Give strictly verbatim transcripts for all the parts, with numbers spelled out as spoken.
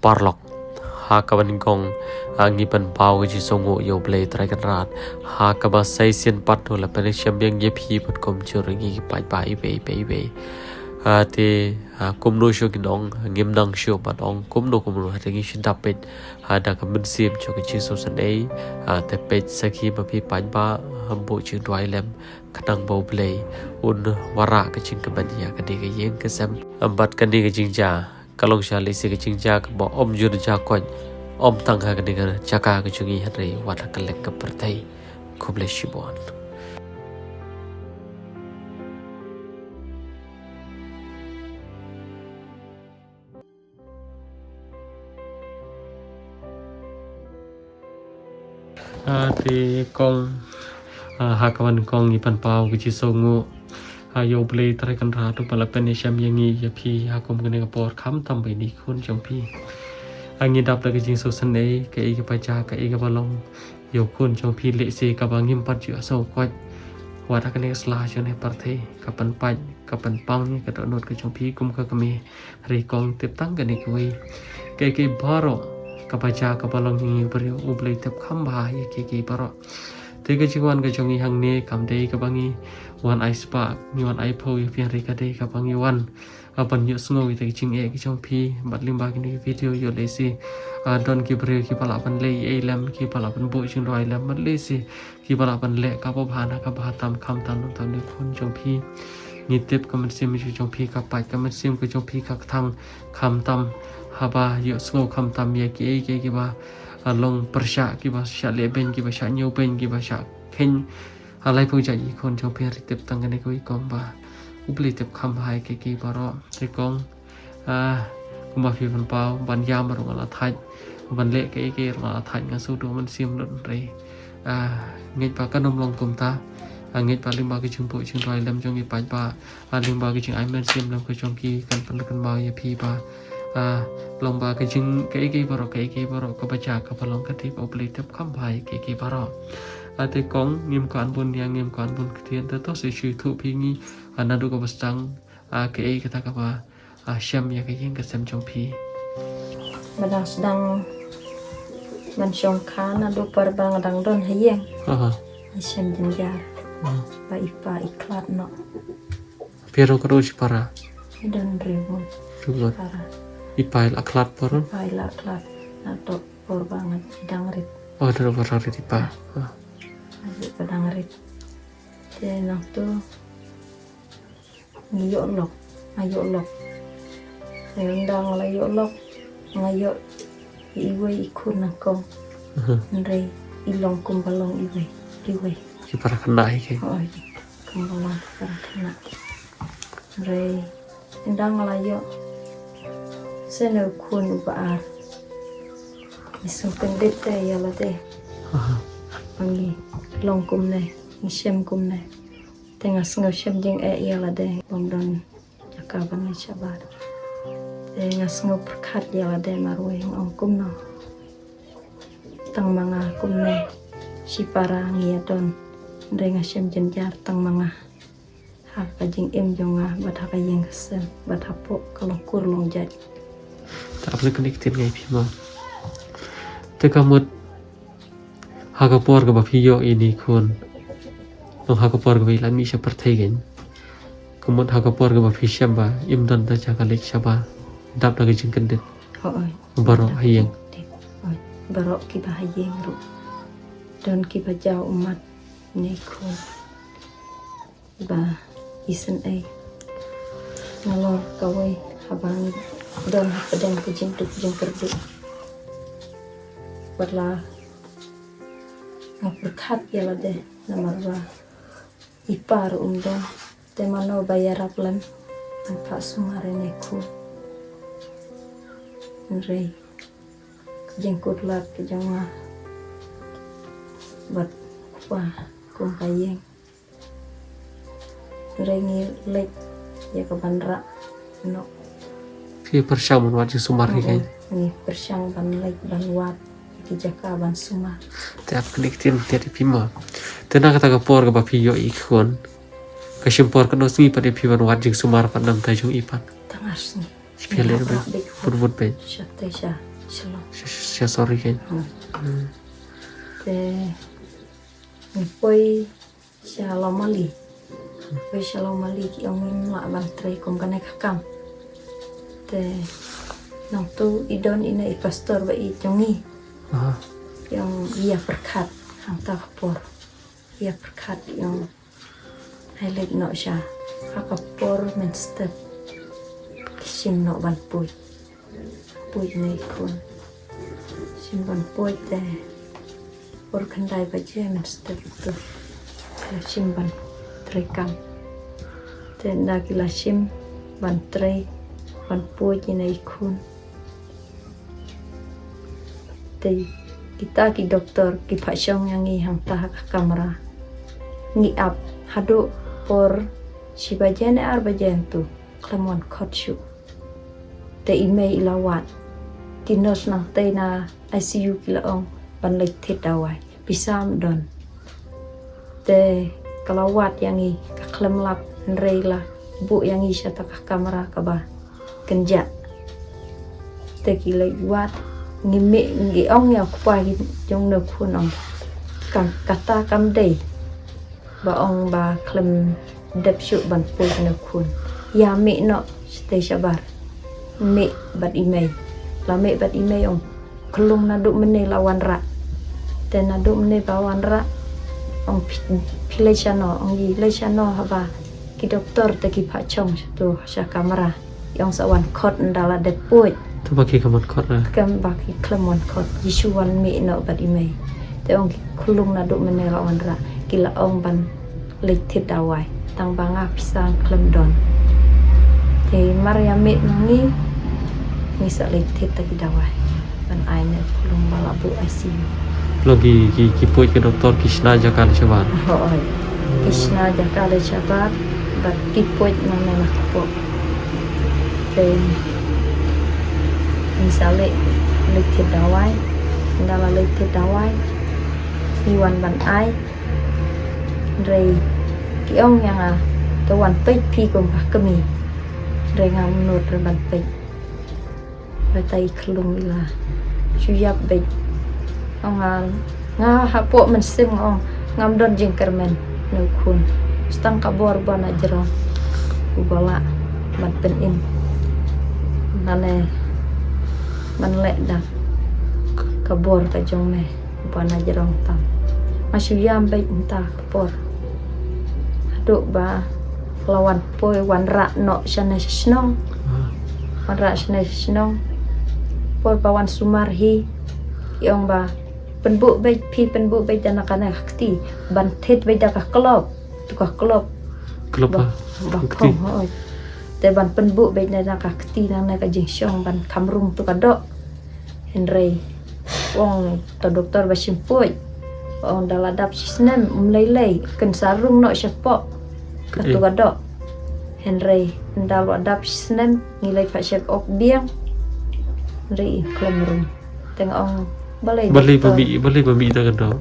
Paralok, ha kaba nyngkong, ah, ngi pynpaw ka jingsngewnguh ïa U Blei Trai Kynrad ha kaba sa shisien pat u la pynshemphang ïa phi bad kumjuh ruh ïa ngi ki paidbah iwei pa iwei. Ah, te, ah, kumno shuh ngin ong, ngim nang shuh ban ong kumno kumno, hynrei ngi shu dap peit, ah, da ka mynsiem jong ka jingsngewsynei, ah, te peit sakhi ba phi paidbah, ah, buh jingduwai lem, khnang ba U Blei un wanrah ka jingkmen ïa kane ka ïing ka sem. Bad kane ka jingjia ka long shisha lehse ka jingjia kaba ym ju jia koit, ym tang ha kane ka jaka ka jong ngi hynrei wat ha kylleng ka pyrthei. Khublei shibun. Ah, te kong, ah, ha kaba nyngkong ngi pynpaw ka jingsngewnguh, ah, ïa U Blei Trai Kynrad uba la pynïashem ïa ngi ïa phi ha kum kane ka por, khamtam ba ïa i khun jong phi. Ah, ngi dap da ka jingsngewsynei, kaei kaba jia, kaei kaba long ïa u khun jong phi lehse kaba ngim pat ju sngew koit. Wat ha kane ka sla jong kane ka pyrthei, ka pynpait, ka pynpang ïa ka dohnud ka jong phi kum ka kmie. Hynrei kong, tip tang kane kawei, kaei kaei baroh kaba jia kaba long ïa ngi briew, U Blei tip kham bha ïa kaei kaei baroh. Te ka jingwan ka jong ngi hangne kam dei kaba ngi wan ai spah, ngi wan ai phew ïa phi, hynrei ka dei kaba ngi wan, ah, ban ïohsngew ïa ka jingeh ka jong phi. Bad lyngba kine ki video ïoh lehse, ah, don ki briew kiba lah ban leh ei lem, kiba lah ban buh jingduwai lem, bad lehse kiba lah ban leh kaba bha na kaba bha tam, khamtam na ka bynta u khun jong phi. Ngi tip ka mynsiem jong phi ka pait, ka mynsiem ka jong phi ka kthang, khamtam haba ïohsngew khamtam ïa kiei kiei kiba, ah, long pyrshah, kiba shah leh beiñ, kiba shah ñiew beiñ, kiba shah kheiñ. Ah, laiphew jait i khun jong phi, hynrei tip tang kane kawei kong ba U Blei tip kham bha ïa kiei kiei baroh. Te kong, ah, kumba phi pynpaw ban ïam ruh nga la thait, ban leh kaei kaei ruh nga la thait, nga sngewthuh mynsiem lut, hynrei, ah, ngeit ba kan ym long kumta. Ah, ngeit ba lyngba ka jingbuh jingduwai lem jong ngi paidbah, ah, lyngba ka jingai mynsiem lem ka jong ki kan pynkynmaw ïa phi ba, ah, long ba ka jing, kaei kaei baroh, kaei kaei baroh kaba jia kaba long ka dei ba U Blei tip kham bha ïa kiei kiei baroh. Ah, te kong, ngim kwah bun ïa, ngim kwah bun ktien, te to sa shu ïathuh phi ngi, ah, naduh kaba sdang, ah, kaei kata kaba, ah, shem ïa ka ïing ka sem jong phi. Ba dang sdang ban shong kha naduh por ba nga dang don ha ïing. Aha. Ngi shem jynjar. Ah. Ba i pa i khlad noh. Phi ruh ka don shipara? I don hynriew ngut. Hynriew ngut. Shipara. I pa i la khlad por? I pa i la khlad naduh por ba nga dang rit. Oh, naduh por dang rit i pa. Ah. Naduh por dang rit. Te nangtu ngi ïoh lok, nga ïoh lok. Nga ïoh, ynda nga la ïoh lok, nga ïoh iwei i khun na kong. Mhm. Hynrei i long kumba long iwei, iwei. Ki para khynnah hi ke? Hooid, kumba long ki para khynnah. Hynrei ynda nga la ïoh, shen u khun uba ar. Ngi sngewthuh beit te ïa lade. Aha. Ba ngi long kumne, ngi shem kumne. Te nga sngew shem jingeh ïa lade, bym don jaka ban leit shabar. Te nga sngew pyrkhat ïa lade marwei, nga ong kumno. Tang ma nga kumne, shipara ngi ïa don. Hynrei nga shem jynjar tang ma nga. Ha ka jingim jong nga, bad ha ka ïing ka sem, bad hapoh ka long kur long jait. Te ap leh kane ka ktien nga ïa phi mo. Te ka mut ha ka por kaba phi ïoh ïa i khun, long ha ka por kaba i la mih sha pyrthei kein. Ka mut ha ka por kaba phi shem ba im don da jaka leit shabar, dap da ka jingkyndit. Hooid. Baroh ha ïing. Hooid. Baroh kiba ha ïing ruh don kiba jaw ummat ïa i khun. Ba isynei. Nalor kawei haba nga don hapdeng ka jingduk jingkyrduh, bad la nga pyrkhat ïa lade namar ba i pa ruh um don. Te mano ba ïarap lem, ngan phah sumar ïa i khun. Hynrei ka jingkut lad ka jong nga bad kpa kum ka ïing. Hynrei ngi leit ïa ka ban rah noh. Phi pyrshang ban wad jingsumar hi kein? Ngi pyrshang ban leit ban wad ïa ki jaka ban sumar. Te ap kane ka ktien, te ap phi mo. Te na kata ka por kaba phi ïoh i khun, ka shim por katno sngi pat ïa phi ban wad jingsumar pat na bynta jong i pat? Tang ar sngi. Phi leh ba put put peit. Sha te sha shalom. Sha, sha, sorry kan. Hmm. Te ngi poi sha Lawmali. Poi sha Lawmali ki ong ngim lah ban trei kum kane ka kam. Te nangtu i don ine i pastor ba i jong ngi. Ah. I ong ïa pyrkhat hangta ka por. Ïa pyrkhat i ong. Hai leit noh sha ha ka por mynstep. Ki shim noh ban poi. Poi ne khun. Shim ban poi te. Por khyndai baje mynstep tu. Ki la shim ban trei kam. Te nda ki la shim ban trei ban poi ne khun. Te kita ki doktor ki phah shong ïa ngi hangta ha ka kamra. Ngi ap haduh por shi baje ne ar baje tu khlem wan khot shuh. Te i mei i la wad. Ki nurse nangtei na I C U ki la ong ban leit thied dawai. Pisa ym don. Te ka la wad ïa ngi ka khlem lap hynrei la buh ïa ngi sha ta ka kamra kaba kynjah. Te ki la wad ngi mih ngi ong ïa u kpa jong ne khun ong. Kam kata kam dei. Ba ong ba khlem dep shuh ban poi ne khun. Ïa mih noh shatei shabar. Mih bad i mei. La mih bad i mei ong. Khlung naduh mynne la wanrah. Te naduh mynne ba wanrah. Ong phi, phi leit shano, ong ngi leit shano haba ki doktor te ki phah shong shatu sha kamra. Ong sa wan khot nda la dep poi. Te ba ki khlem wan khot ra. Kam ba ki khlem wan khot. Jisu wan mih noh bad i mei. Te ong ki khlung naduh mynne la wanrah. Ki la ong ban leit thied dawai. Tang ba nga pisa khlem don. Te mar ïa mih ngi ngi sa leit thied ta ki dawai. Ban ai ne khlung ba la buh I C U. Long ki, ki, ki poi ki doktor ki shna jaka leit shabar. Hooid. Ki shna jaka leit shabar. Bad ki poi nang ne na kpoh. Te ngi sa leit, leit thied dawai. Nda la leit thied dawai. Ki wan ban ai. Hynrei ki ong ïa nga, to wan peit phi kum ka kmie. Hynrei ngam nud re ban peit. Ba ta i khlung i la shu ïap beit. Ong nga, nga hapoh mynsiem nga ong ngam don jingkyrmen ne u khun. Sa tang ka bor ba na jrong uba lah ban pynim. Nane ban leh da ka bor ka jong me. Ba na jrong tam. Nga shu ïam beit mynta ka por. Haduh ba la wan poi wanrah noh shane sha shnong. Ah. Wanrah shane sha shnong. Por ba wan sumar hi. Ki ong ba pynbuh beit phi pynbuh beit da na kane ka kti. Ban thied beit da ka klop. Tu ka klop. Klop ba, ah, ba kti. Khong, hooid. Te ban pynbuh beit da na ka kti na ka jingshong ban kham rung tu ka doh. Hynrei ong ta doktor ba shim poi. Ong da la dap shi snem um lei lei kan sa rung noh shapoh. Katu ka doh. Hynrei nda la dap shi snem ngi leit phah check up biang. Hynrei i khlem rung. Te nga ong balei balei doktor. Balei ba mih da ka doh.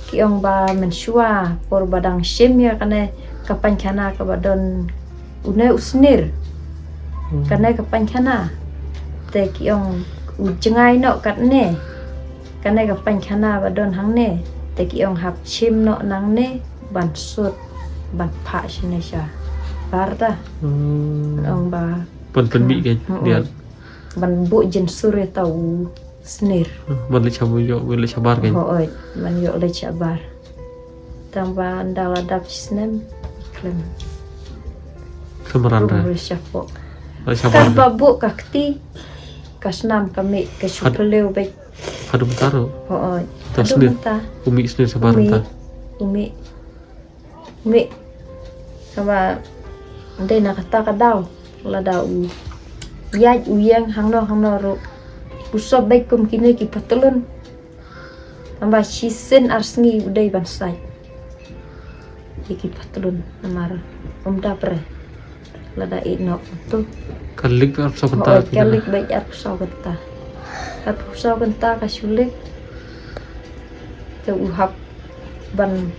Ki ong ba mynshuwa por ba dang shim ïa kane ka painkhana kaba don une u snir. Hmm. Kane ka painkhana. Te ki ong u jngai noh katne. Kane ka painkhana ba don hangne. Te ki ong hap shim noh nangne ban sut ban phah shane shabar ta. Hmm. Ong ba ban pynmih ka. Hmm. Ban buh jingsur ïa ta u snir. Ban leit shabar, ïoh, ban leit shabar kan. Hooid, ban ïoh leit shabar. Tang ba nda la dap shi snem khlem. Khlem ran ra. Rung re shapoh. Leit shabar. Kan ba buh ka kti ka snam ka mih ka shu phylliew beit. Haduh mynta ruh. Hooid. Haduh mynta. U mih snir shabar mynta. U mih. Mih. Kaba dei na kata ka daw lada u ïaid u ïeng hangno hangno ruh u sop beit kum kine ki patlun. Tang ba shisien ar sngi u dei ban sait. Ïa ki patlun namar um dap re. Lada ïeh noh tu. Ka lik arphew saw kynta. Hooid, ka lik beit arphew saw kynta. Arphew saw kynta ka shu lik. Te u hap ban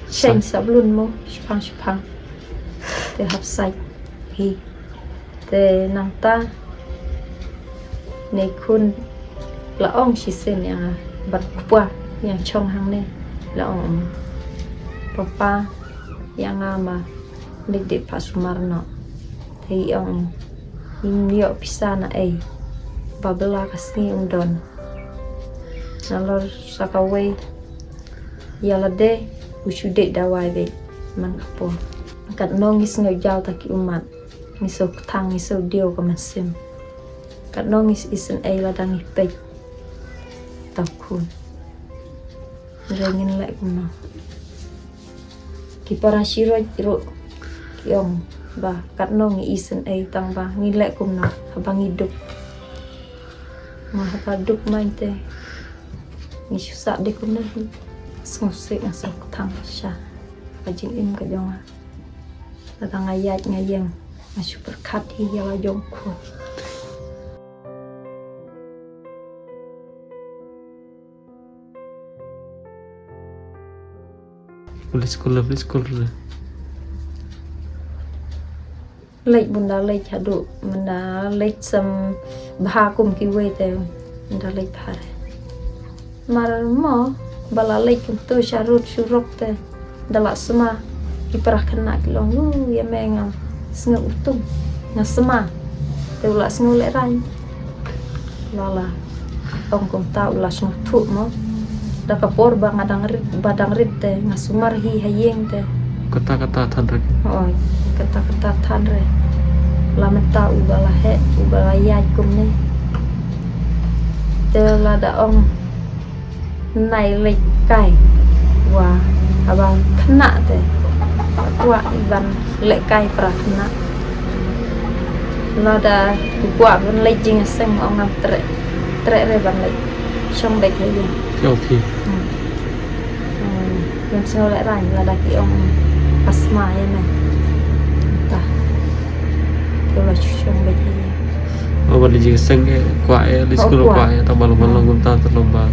sheng sablun mo, shipang shipang. Te hap sait hi. Te nangta ne khun la ong shisien ïa nga bad kpa ïa nga shong hangne, la ong, papa, ïa nga ma leit dei phah sumar noh. Te i ong, im ïoh pisa na ei, ba bylla ka sngi um don. Nalor sa kawei, ïa lade u shu dei dawai beit man ka por. Katno ngi sngew jaw ta ki ummat, ngi sngew kthang, ngi sngew diaw ka mynsiem. Katno ngi isynei lada ngi peit ta u khun. Hynrei ngin leh kumno? Ki para shiroit ruh ki ong ba katno ngi isynei, tang ba ngi leh kumno haba ngi duk. Nga haba duk main te ngi shu sah dei kumno hi. Sngewsih nga sngewkthang sha ka jingim ka jong nga. Lada nga ïaid nga ïeng nga shu pyrkhat hi ïa la jong khun. Leit skul, leit skul re. Leit bun da leit haduh mynda leit sam bha kum kiwei te mynda leit bha re. Mar mo ba la leit kumto sha rud surok te da la sma ki para khynnah ki long, u ïa me nga sngew utung nga sma te u la sngew lehraiñ. La la ong kumta u la sngewthuh mo. Da ka por ba nga dang rit, ba dang rit te nga sumar hi ha ïing te. Kata kata than re. Oi, kata kata than re. La mynta u ba la heh, u ba la ïaid kumne. Te la da ong nai leit kai. Wa haba khynnah te kwah i ban leh kai para khynnah. Lada u kwah ban leit jingïaseng ong ngam treh, treh re ban leit. Shong beit ha ïing. Ïa phi. Hmm. Hmm. Ngam sngew lehraiñ lada ki ong ka sma ïa me. Ta. Te la shong beit ha ïing. Oh, ban leit jingïaseng eh kwah eh, leit skul kwah eh, tang ba long ban long kumta te long ba.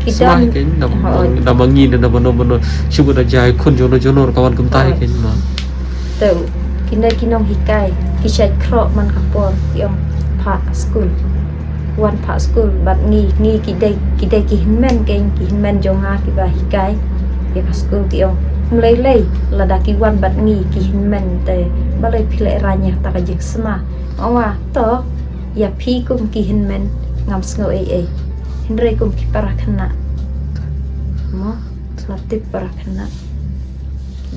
Sma hi kein da ma ngi da ma no ma no. Shu da jai khun jong no jong no ka wan kumta hi kein ma. Te kine ki nonghikai ki shait khroh man ka por ki ong phah skul. Wan phah skul bad ngi, ngi ki dei, ki dei ki hynmen kein, ki hynmen jong nga kiba hikai ïa ka skul ki ong. Ym lei lei lada ki wan bad ngi ki hynmen te balei phi lehraiñ ïa kata ka jingsma. Ong wa to ïa phi kum ki hynmen ngam sngew ei ei. Hynrei kum ki para khynnah mo, la tip para khynnah.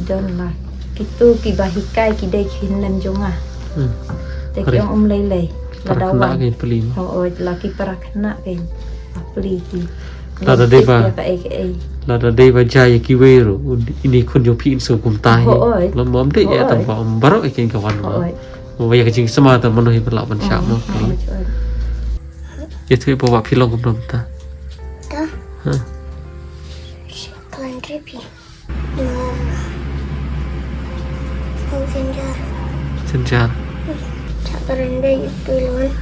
Don la kitu kiba hikai ki dei ki hynmen jong nga. Hmm. Te ki ong ym lei lei. Para khynnah ki pli mo. Oh, oh, la ki para khynnah ki pli ki. Lada dei ba, lada dei ba jai ïa kiwei ruh, ini khun jong phi in sngewthuh kumta hi. Lam mo ym dei ïa tang ba ym baroh ïa kein ka wan mo. Mo ba ïa ka jingsma ta mano hi ba lah ban shah mo. Ïathuh ïa phi ba phi long kumno mynta. Ta. Ha. Klan tripi. Synjar. Synjar. Shah kren beit phi lon.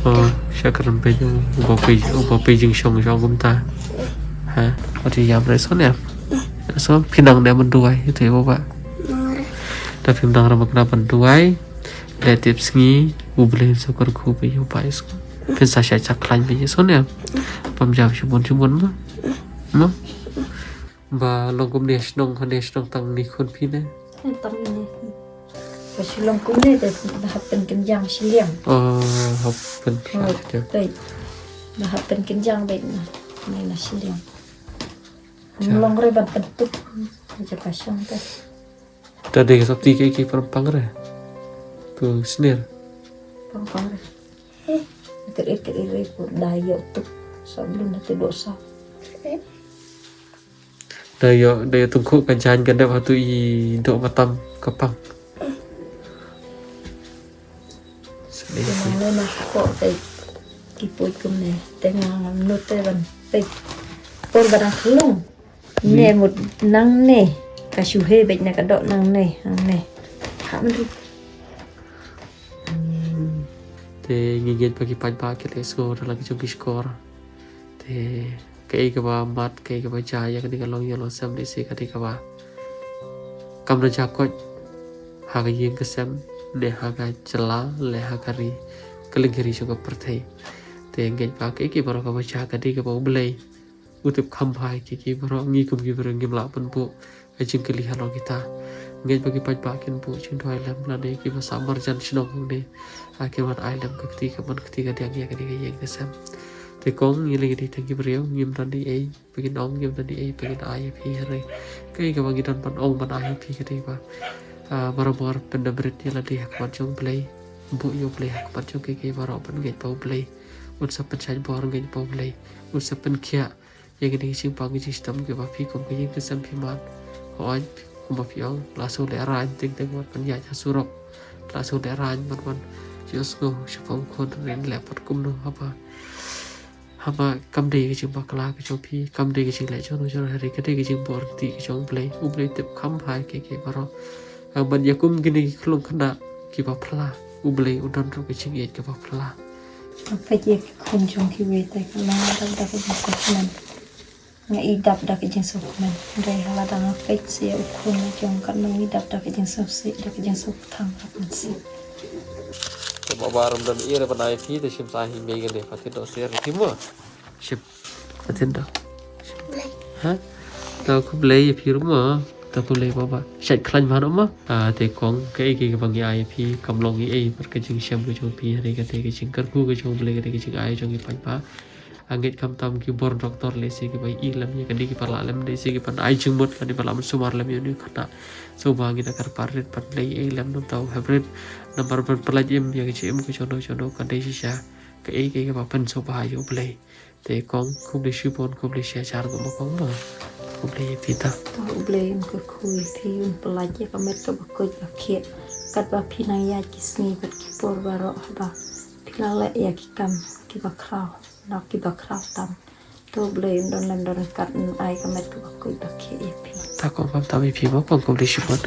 Oh, shah kren beit u ba phi, u ba phi jingshong shong kumta. Ha, wat ïa ïam re son ïa. So phi nang ne mynduwai ïa te ba ba. Da phi nang ra ma kna mynduwai. Le tip sngi u Blei sa kyrkhu beit ïa u ba ïa son. Phin sa shah shah khlaiñ beit ïa son ïa. Pam jam shibun shibun ma. Ma. Ba long kumne shnong, hane shnong tang ni khun phi ne? Tang ni. Ba shu long kumne te ba hap pynkynjang shiliang. Oh, hap pynkynjang. Te. Ba hap pynkynjang beit na. Ni na shiliang. Long re ban pyntup. Jaka shong te. Ta dei ka sopti ki ki pang re. Tu snir. Pang re. Kir kir re ko da ïoh tup. Sa blun hatu dosa. Da ïoh, da ïoh tungkhu ka jan ka dep hatu i dok matam ka pang. Sini. Nang ne na ko te ki poi kumne te nang nut te ban te. Por ba dang khlung. Ne mut nang ne ka shu he beit ne ka dok nang ne, nang ne. Ha mendri. Te ngi ngeit ba ki paidbah ki leh sngewthuh da la ki jong ki shkor. Te kaei kaba mat, kaei kaba jia ïa kane ka longïing longsem lehse ka dei kaba kam da jia koit ha ka ïing ka sem. ne ha ka jylla, ne ha ka ri, ka lyngkha ri jong ka pyrthei. Te ngeit ba kaei kaei baroh kaba jia ka dei kaba U Blei u tip kham bha ïa kiei kiei baroh. Ngi kum ki briew ngim lah ban buh ka jingkylli halor kita. Ngeit ba ki paidbah kin buh jingduwai lem lane kiba sah marjan shnong hangne, ah, kin wan ai lem ka kti, ka mon kti ka diang ïa kane ka ïing ka sem. Te kong, ngi la ngi dei tang ki briew, ngim don ei ei ba ngin ong, ngim don ei ei ba ngin ai ïa phi, hynrei kaei kaba ngi don ban ong ban ai ïa phi ka dei ba, ah, barabor pyndem rit ïa lade ha khmat jong U Blei. Buh ïa U Blei ha khmat jong kiei kiei baroh, ban ngeit ba U Blei un sa pynshait bor, ngeit ba U Blei un sa pynkhiah ïa kine ki jingpang ki jingshitom kiba phi kum ka ïing ka sem phi mad. Hooid, kumba phi ong, la shu lehraiñ teng teng wat ban ïaid ha surok, la shu lehraiñ ban wan ïohsngew shaphang U Khun, hynrei leh pat kumno haba, haba kam dei ka jingbakla ka jong phi, kam dei ka jingleh jong no jong no, hynrei ka dei ka jingbuh ryntih ka jong U Blei. U Blei u tip kham bha ïa kiei kiei baroh. Ah, ban ïakum kine ki khlung khynnah kiba phylla, U Blei u don ruh ka jingïeit kaba phylla. Nga peit ïa ki khun jong kiwei te ka long dap da ka jingsngewkmen. Nga ïeit dap da ka jingsngewkmen. Hynrei ha lada nga peit sa ïa u khun la jong, katno ngi dap da ka jingsngewsih, da ka jingsngewthang, da ka jingsngewsih. Te Baba, rum don ei ei ban ai phi, te shim sa hi mei kane, pha tied doh sir ïa phi mo. Shim. Pha tied doh. Ha? To khublei ïa phi ruh mo. To khublei Baba. Shait khlaiñ bha noh mo. Ah, te kong, kaei kaei kaba ngi ai ïa phi kam long ei ei bad ka jingshem ka jong phi, hynrei ka dei ka jingkyrkhu ka jong U Blei, ka dei ka jingai jong ki paidbah. Ah, ngeit khamtam ki bor doktor lehse kiba ïohi lem ïa kane, kiba lah lem lehse kiban ai jingmut lane ba lah ban sumar lem ïa une u khynnah. Sngewbha ngin ïa kyrpad rit ban leh ei lem, nangta u hap rit namar ban pyllait im ïa ka jingim ka jong no jong no, ka dei shisha kaei kaei kaba pynsngewbha ïa U Blei. Te kong, khublei shibun, khublei shihajar nguh mo kong mo. Khublei ïa phi ta. To U Blei un kyrkhu ïa phi, un pyllait ïa ka met kaba koit ba khiah. Katba phi nang ïaid ki sngi bad ki por baroh haba phi la leh ïa ki kam kiba khraw, na kiba khraw tam. To U Blei un don lem don ryngkat, un ai ka met kaba koit ba khiah ïa phi. Ta kong, khamtam ïa phi mo kong, khublei shibun.